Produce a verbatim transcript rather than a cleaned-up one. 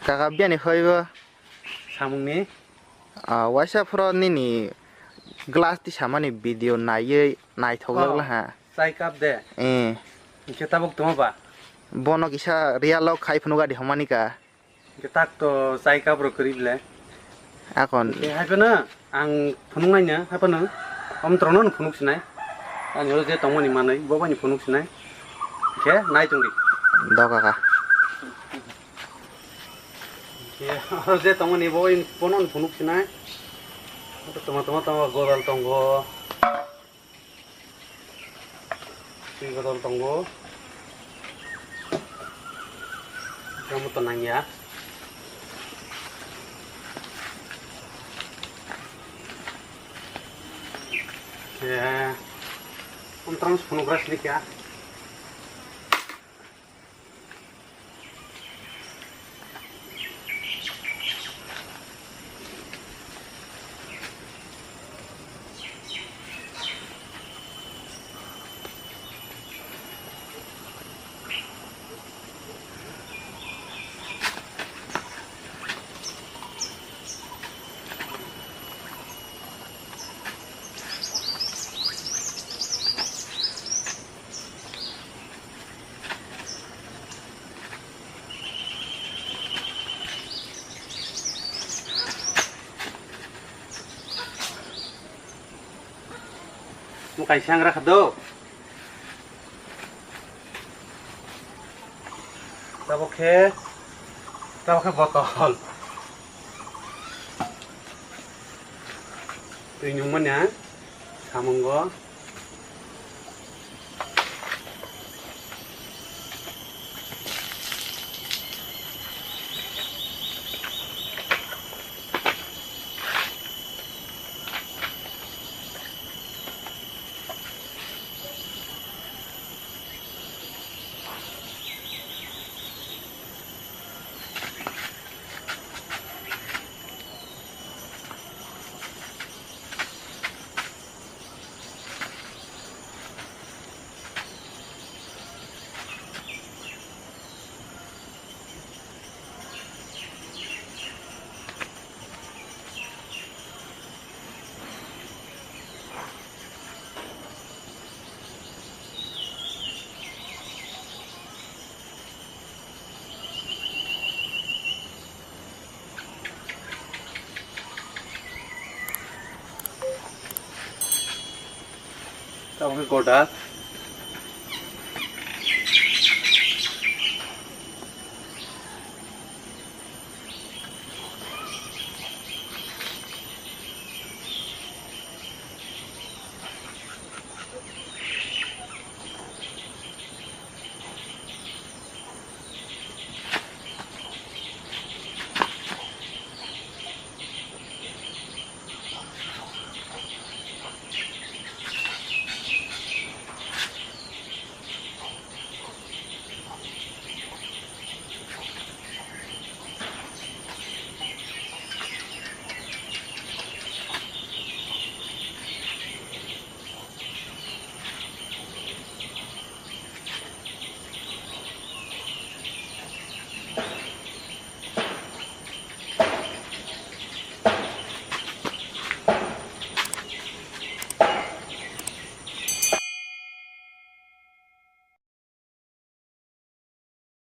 Kaka biyani phaibo. Samungni? Ah, waisa phoro nini glass tisamani video naiwi naithok Oh, laha. Chai cup de. Eh. Hingke tabuk tongma ba? Bono kisa real o khai phunuk adi homani ka. Hingke tak to chai cup rok kwrwi ble. Akon. Hingke hai phano ang phunuk naina hai phano om trono phunuk sinai. Ani oro je tongmani manwi bo bani phunuk sinai. Hingke nai tongdi. Doka ka. Oro je tongmani bo in bono phunuk sinai. Toma toma toma godal tongo. Twi godal tongo. Toma to nangya. Ke. Om trans phunuk ras ni kya. Mukai sangra khado. Tabok khe, tabok khe botol. Twi nungmani ang samungo. Tabok khe goda